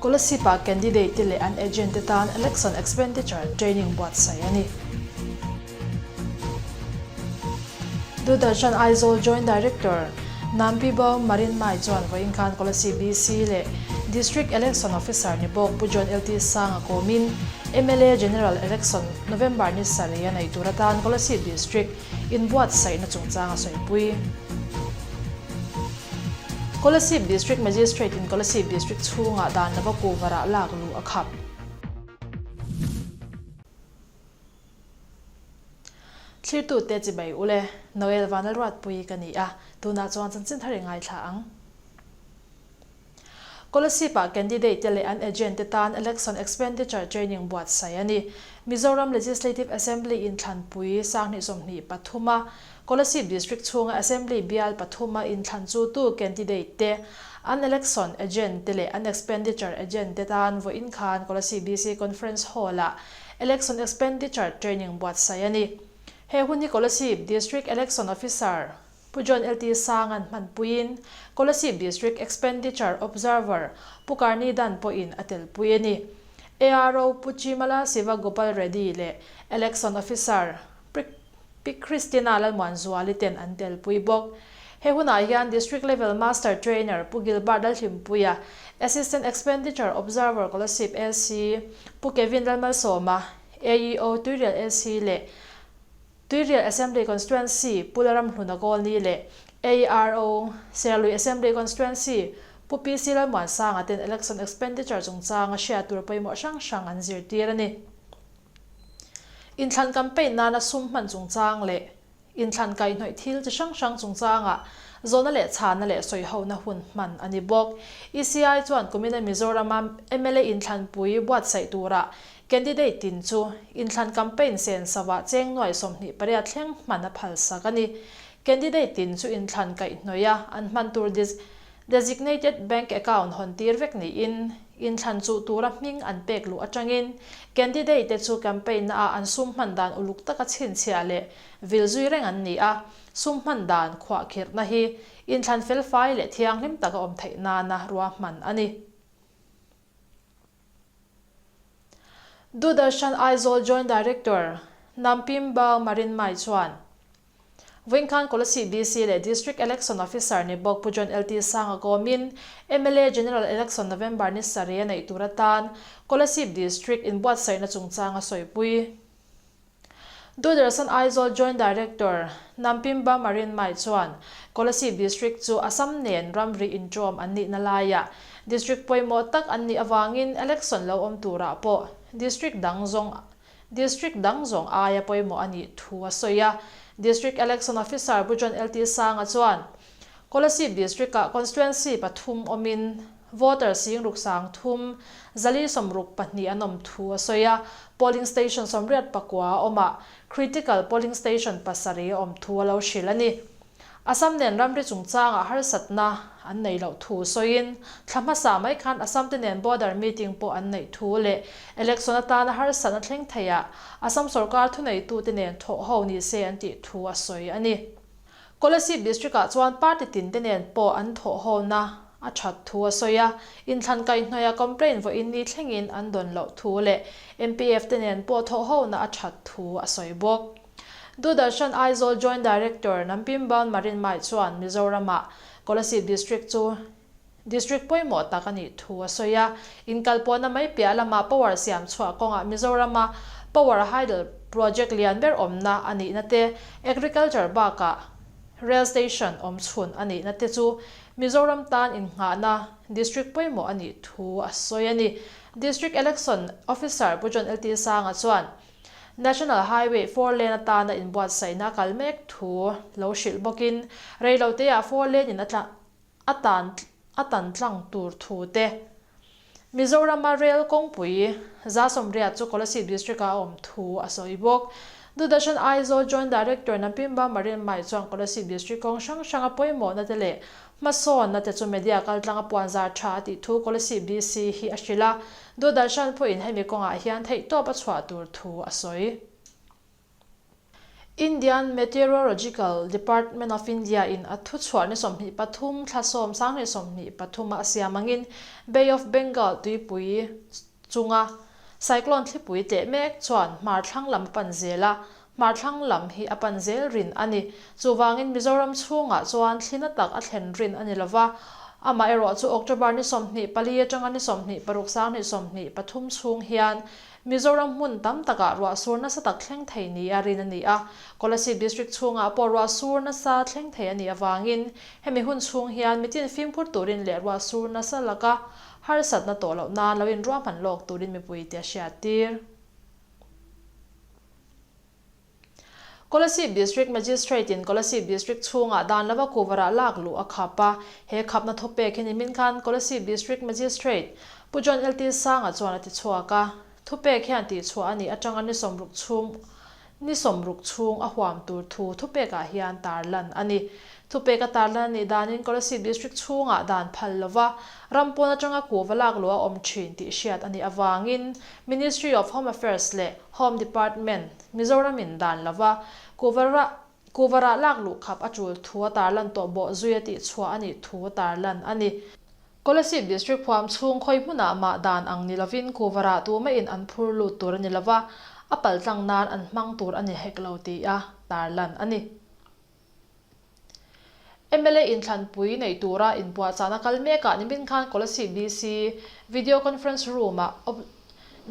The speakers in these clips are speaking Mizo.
Kolasib-ah candidate te leh an agent te tan Election Expenditure Training buatsaih a ni. Doordarshan Aizawl Joint Director Nampibo Marinmai chuan vawiin khan Kolasib DC leh District Election Officer ni bawk Pu John LT Sanga kawmin mla General Election November ni sarih a neih tur atan Kolasib District inbuatsaihna chungchang a sawipui. Kolasib District Magistrate in Kolasib District chhungah dan lova kuvarah lak luh a khap. Thlirtute chibai ule, Noel Vanlalruatpui ka ni a, tunah chuan chanchin thar i ngaithla ang. Kolasib-ah candidate te leh an agent te tan Election Expenditure Training buatsaih a ni. Mizoram Legislative Assembly inthlanpui 2023 a Kolasib District chhunga Assembly bial pathuma inthlan chutu candidate te, an election agent te leh an expenditure agent te tan vawiin khan Kolasib DC Conference Hall-ah Election Expenditure Training buatsaih a ni. He hun hi Kolasib District Election Officer Pu John LT Sanga'n hmanpuiin Kolasib District Expenditure Observer Pu Karni Dan pawhin a telpui a ni. ARO Pu Chimala Siva Gopal Reddy leh Election Officer Pi Christina Lalmuanzuali ten an telpui bawk. He hunah hian District Level Master Trainer Pu Gilbert Lalhlimpuia, Assistant Expenditure Observer Kolasib LC Pu Kevin Lalmalsawma, AEO Tuirial LC leh Tuirial Assembly Constituency Pu Laramhluna Kawlni leh ARO Serlui Assembly Constituency Pu PC Lalmuansanga ten Election Expenditure chungchanga hriat tur pawimawh hrang hrang an zirtir a ni. Inthlan campaign nana sum hman chungchang leh inthlan kaihhnawih thil chi hrang hrang chungchangah zawhna leh chhanna leh sawihona hun hman a ni bawk. ECI chuan kumina Mizorama mla inthlanpui buatsaih turah Candidate tin chu inthlan campaign sen sava cheng nuai 28 thleng hman a phalsak a ni. Candidate tin chu inthlan kaihhnawih a an hman tur designated bank account hawn tir vek niin inthlan chuh tura hming an pek luh atangin candidate te chu campaign na ah an sum hman dan uluk taka chhinchhiah leh vil zui reng an ni a, sum hman dan khuahkhirhna hi inthlan felfai leh thianghlim taka awm theih nana ruahman a ni. Doordarshan Aizawl Joint Director Nampimba Marinmai chuan Vawinkhan Kolasib DC leh District Election Officer ni bawk Pu John LT Sanga kawmin mla General Election November ni sarih a neih tur atan Kolasib District inbuatsaihna chungchang a sawipui. Doordarshan Aizawl Joint Director Nampimba Marinmai chuan Kolasib District chu Assam nen ramri inṭawm an nihna laiah District pawimawh tak an nih avangin election lo awm turah pawh District dang zawng District dang zawng aia pawimawh a nih thu a sawi a. District Election Officer Pu John LT Sanga chuan Kolasib District-ah Constituency pathum awmin Voter singruk 30 462 an awm thu a sawi a, polling station 84 a awm a, critical polling station pasarih a awm thu a lo hrilh a ni. Assam nen ramri chungchangah harsatna an nei loh thu sawiin, thla hmasa mai khan Assam te nen border meeting pawh an neih thu leh election atana harsatna thleng theiah Assam sorkar thuneitute nen thawh ho ni se an tih thu a sawi a ni. Kolasib District-ah chuan party tin te nen pawh an thawh hona a that thu a sawi a, inthlan kaihhnawih a complaint vawiin ni thlengin an dawn loh thu leh MPF te nen pawh thawh hona a that thu a sawi bawk. Doordarshan Aizawl Joint Director Nampimbawn Marinmai chuan Mizoram-ah Kolasib District chu District pawimawh tak a nih thu a sawi a, inkalpawhna mai piah lamah power siam chhuah kawngah Mizorama power hydel project lian ber awmna a nihna te, agriculture bakah rail station awm chhun a nihna te chu Mizoram tan innghahna district pawimawh a nih thu a sawi a ni. District Election Officer Pu John LT Sanga chuan National Highway four lane atana inbuatsaihna a kal mek thu lo hrilh bawkin reiloteah four lane in a a tan a tan tlang tur thu te. Mizorama Rail kawngpui 180 chu Kolasib District-ah a awm thu a sawi bawk. Doordarshan Aizawl Joint Director Nampimba Marinmai chuan Kolasib District kawng hrang hranga pawimawhna te leh hmasawnna te chu media kaltlanga puanzar tha a tih thu Kolasib DC hi a hrilh a, Doordarshan pawhin hemi kawngah hian theihtawp a chhuah tur thu a sawi. Indian Meteorological Department of India in a thuchhuah ni 23 thla 10 2023 a siam angin Bay of Bengal tuipui chunga cyclone thlipui tleh mek chuan hmar thlang lam a pan zel a, hmar thlang lam hi a pan zel rin a ni. Chuvangin Mizoram chhungah chuan thli na tak a thlen rin a ni lova, amaherawhchu October ni 24 atanga ni 26 2023 chhung hian Mizoram hmun tam takah ruah sur nasa tak thleng thei nia rin a ni a, Kolasib District chhungah pawh ruah sur nasa thleng thei a nih avangin hemi hun chhung hian mitin fimkhur turin leh ruah sur nasa laka harsatna tawh loh nan lo inruahman lawk turin mipuite a hriattir. Kolasib District Magistrate in Kolasib District chhungah dan lova kuvarah lak luh a khap a, he khapna thupek hi nimin khan Kolasib District Magistrate Pu John LT Sanga chuan a ti chhuak a. Thupek hian tihchhuah a nih atanga ni 60 chhung ni 60 chhung a huam tur thu thupekah hian tarlan a ni. Thupek a tarlan a nih danin Kolasib District chhungah dan phal lova ram pawn atanga kuva lak luh a awm thin tih hriat a nih avangin Ministry of Home Affairs leh Home Department, Mizoramin dan lova kuvarah kuvarah lak luh khap a tul thu a tarlan tawh bawh zui a tih chhuah a nih thu a tarlan a ni. Kolasib District huam chhung khawi hmunah mah dan ang ni lovin kuvarah tumah-in an phur lut tur a ni lova, a paltlang nan an hmang tur a ni hek lo tih a tarlan a ni. Mla inthlanpui neih tura inpuahchahna kal mekah nimin khan Kolasib DC Video Conference Room-ah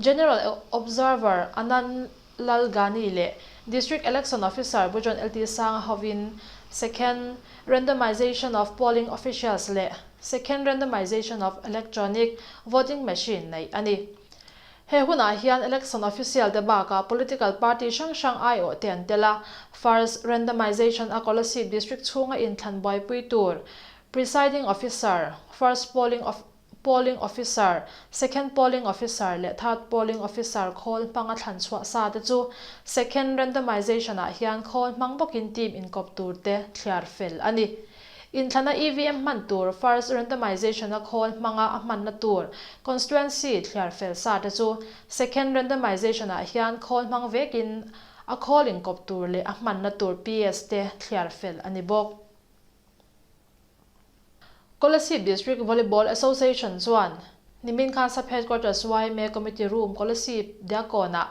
General Observer Anand Lal Gani leh District Election Officer Pu John LT Sanga hovin Second Randomization of Polling Officials leh Second Randomization of Electronic Voting Machine neih a ni. He hunah hian Election Official te bakah Political Party hrang hrang aiawh te an tel a, First Randomization a Kolasib District chhunga inthlan buaipui tur Presiding Officer, First Polling Polling Officer, Second Polling Officer leh Third Polling Officer khawl hmanga thlan chhuah sa te chu Second Randomization ah hian khawl hmang bawkin team inkawp tur te thliar fel a ni. Inthlana EVM hman tur First Randomization-a khawl hmanga a hmanna tur Constituency thliar fel sa te chu Second Randomization-ah hian khawl hmang vekin a khawl inkawp tur leh a hmanna tur PS te thliar fel a ni bawk. Kolasib District Volleyball Association chuan nimin khan Sub Headquarters yma Committee Room Kolasib Diakkawnah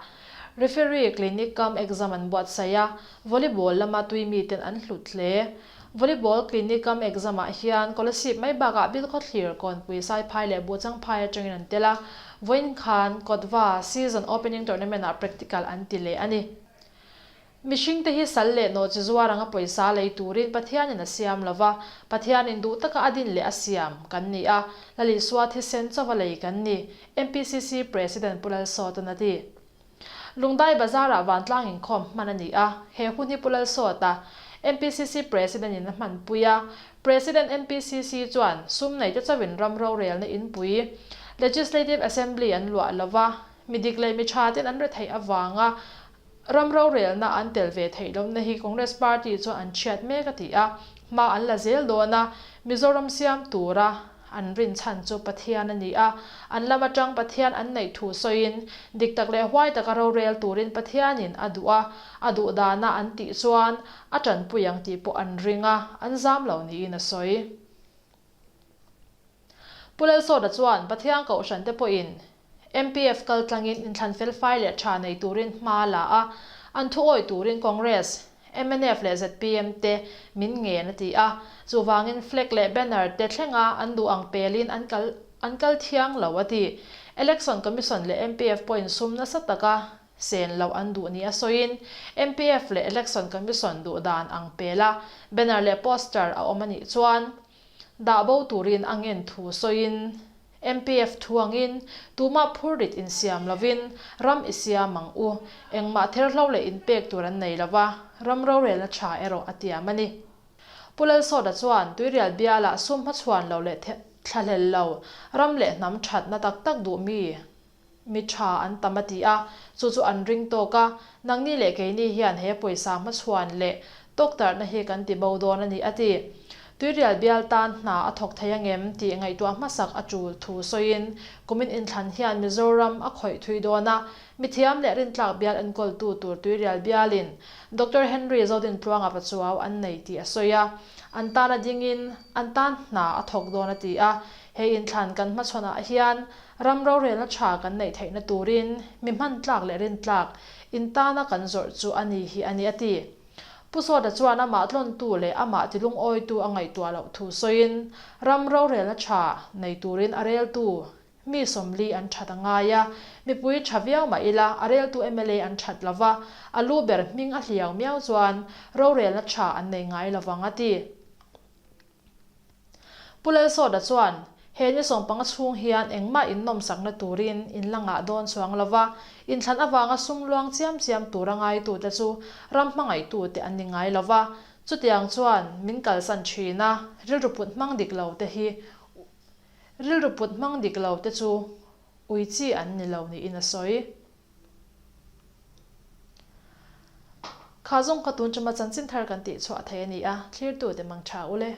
Referee Clinic cum Exam an buatsaih a, Volleyball lama tui miten an hlut hle. Volleyball Clinic cum Exam ah hian Kolasib mai bakah Bilkhawthlir, Kawnpui, Saiphai leh Buhchangphai atangin an tel a, vawiin khan Kawtva Season Opening Tournament ah Practical an ti leh a ni. Mihringte hi sal leh nawhchi zuar anga pawisa lei turin Pathianin a siam lo va, Pathianin duh taka a din leh a siam kan ni a, Lalisua thisen chauva lei kan ni, MPCC President Pu Lalsawta'n a ti. Lungdai Bazar-ah vantlang inkhawm hman a ni a, he hun hi Pu Lalsawta, MPCC President-in a hmanpui a. President MPCC chuan sum neite chauhin ram rorelna inpui, Legislative Assembly an luah lo va, mi dik leh mi tha ten an retheih avanga Ram rorelna an tel ve theih lohna hi Congress party chuan an chhiat mek a ti a, hma an la zel dawn a, Mizoram siam tura an rin chhan chu Pathian a ni a, an lam atang Pathian an neih thu sawiin dik tak leh huai taka rorel turin Pathianin a duh a, a duh dana an tih chuan a tanpui ang tih pawh an ring a, an zam lo niin a sawi. Pu Lalsawta chuan Pathian Kohhran te pawhin MPF kal tlangin inthlan felfai leh tha nei turin hma a la a, an thu awih turin Congress, mnf leh zpm te min ngen a ti a. Chuvangin flag leh banner te thlenga an duh ang pelin an kal an kal thiang lo a ti. Election Commission leh MPF pawhin sum nasa taka sen loh an duh nia sawiin MPF leh Election Commission duh dan ang pela banner leh poster a awm a nih chuan Dah bo turin a ngen thu sawiin MPF thu angin tumah phurrit insiam lovin ram i siam ang u, engmah therhlo leh inpek tur an nei lova, ram rorelna tha erawh a tiam a ni. Pu Lalsawta chuan Tuirial bialah sum hmachhuan lo leh thlahlel lo, ram leh hnam thatna tak tak duh mi Mi tha an tam a ti a, chu chu an ring tawk a, nangni leh keini hian he pawisa hmachhuan leh tawktarhna hi kan ti bo dawn a ni a ti. Tuirial bial tan hna a thawk thei angem tih ngaihtuah hmasak a tul thu sawiin, kumin inthlan hian Mizoram a khawih thui dawn a, mithiam leh rintlak bial enkawltu tur Tuirial bialin Doctor Henry Zodintluanga Pachuau an nei tih a sawi a, an tana dingin an tan hna a thawk dawn a ti a, he inthlan kan hmachhawnah hian ram rorelna tha kan neih theihna turin mi hmantlak leh rintlak intana kan zawrh chu a ni hi a ni a ti. Pu Sawta chuan amah tlawntu leh amah tilungawitu a ngaihtuah loh thu sawiin, ram rorelna tha nei turin a reltu mi 40 an that a ngai a, mipui tha viau mah ila a reltu mla an that lo va, a lu ber hming a hliau miau chuan rorelna tha an nei ngai lo vang a ti. Pu Lalsawta chuan, He ni sawmpanga chhung hian engmah innawmsakna turin in la ngah dawn chuang lo va, inthlan avanga sum luang chiam chiam tura ngaitute chu ram hmangaihtute an ni ngai lo va, chutiang chuan min kalsan thin a, rilru put hmang dik lo te hi rilru put hmang dik lo te chu ui chi an ni lo niin a sawi. Kha zawng kha tun chuma chanchin thar kan tih chhuah thei a ni a, thlirtute mang tha u le.